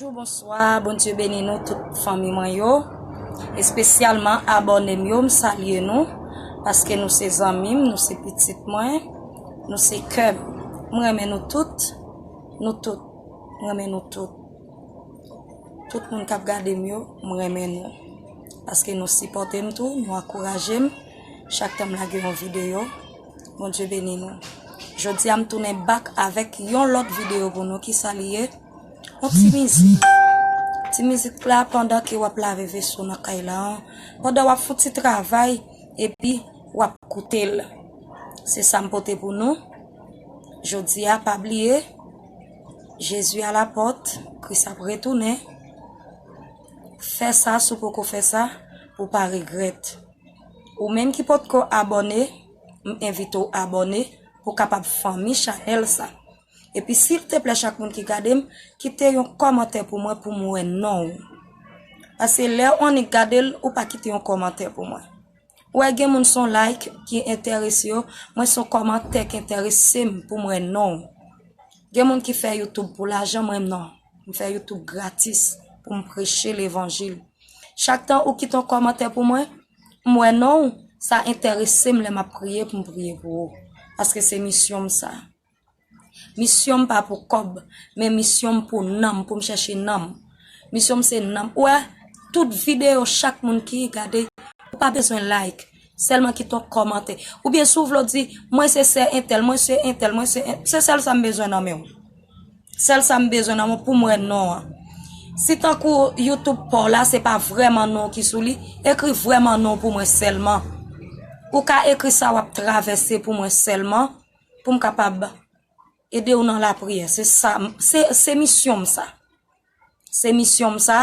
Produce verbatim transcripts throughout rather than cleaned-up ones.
Bonjou, bonswa, Bondye beni nou tout fanmi mwen yo. Espesyalman abòne m yo, m salye nou, paske nou se zanmi m, nou se pitit mwen, nou se kè m. M renmen nou tout, nou tout, m renmen nou tout. Tout moun k ap gade m yo, m renmen nou. Paske nou sipòte m tou, nou ankouraje m. Chak tan m lage yon videyo, Bondye beni nou. Jodi a m tounen back avèk yon lòt videyo pou nou, ki sa li ye? Yon ti mizik. Ti mizik la pandan ke w ap lave veso nan kay la, pandan w ap fè yon ti travay, epi w ap koute l. Se sa m pote pou nou. Jodi a, pa bliye, Jezi a la pòt, Kris ap retounen. Fè sa, si w poko fè sa, pou w pa regrèt. Ou menm ki potko abòne, m envite w abòne pou w kapab fanmi chanèl sa. Epi silteplè, chak moun ki gade m, kite yon kòmantè pou mwen, pou m wè non w. Paske lè w annik gade l, ou pa kite yon kòmantè pou mwen. Ou wè, gen moun se yon like ki enterese yo, mwen se yon kòmantè ki enterese m pou m wè non w. Gen moun ki fè YouTube pou lajan, mwen non. M fè YouTube gratis pou m preche levanjil. Chak tan ou kite yon kòmantè pou mwen, m wè non w, sa enterese m lè m ap priye pou m priye pou ou. Paske se misyon m sa. Misyon m pa pou kòb, men misyon m pou nanm, pou m chèche nanm. Misyon m se nanm. Ou wè, tout videyo, chak moun ki gade, ou pa bezwen like. Sèlman kite yon kòmantè. Oubyen si w vle w di, mwen se sè entèl, mwen se entèl, mwen se en-, se sèl sa m bezwen nan men w. Sèl sa m bezwen nan men w pou m wè non an. Si tankou YouTube pa w la, se pa vrèman non w ki sou li, ekri vrèman non w pou mwen sèlman. Ou ka ekri sa w ap travèse pou mwen sèlman, pou m kapab ede w nan lapriyè. Se sa, se, se misyon m sa. Se misyon m sa.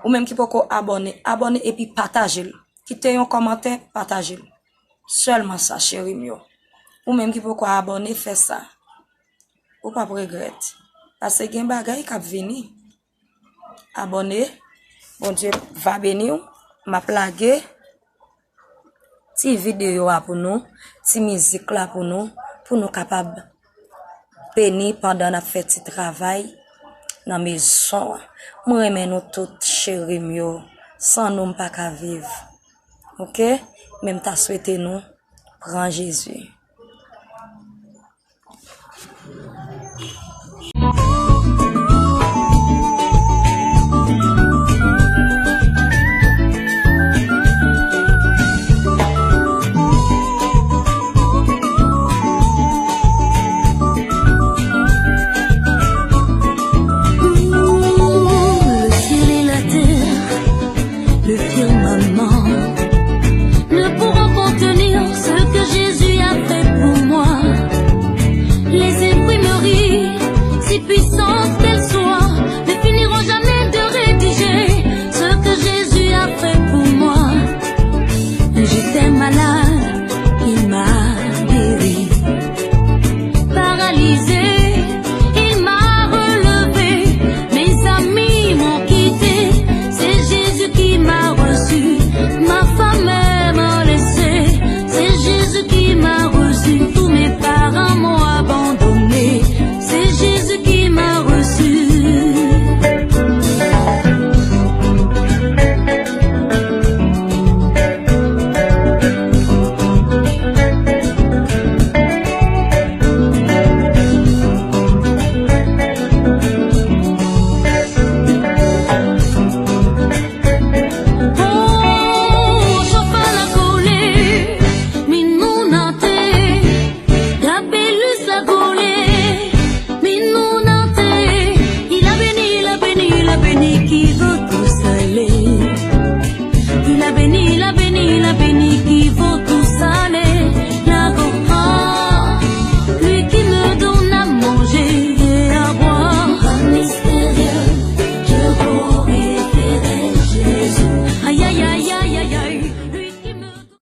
Ou menm ki poko abòne, abòne epi pataje l. Kite yon kòmantè, pataje l. Sèlman sa, cheri m yo. Ou menm ki poko abòne, fè sa. Ou p ap regrèt. Paske gen bagay k ap vini. Abòne. Bondye va beni w. M ap lage ti videyo a pou nou, ti mizik la pou nou, pou nou kapab beni pandan n ap fè ti travay nan mezon an. Mwen renmen nou tout, cheri m yo. San nou, m pa ka viv. Oke? Men m ta swete nou pran Jezi.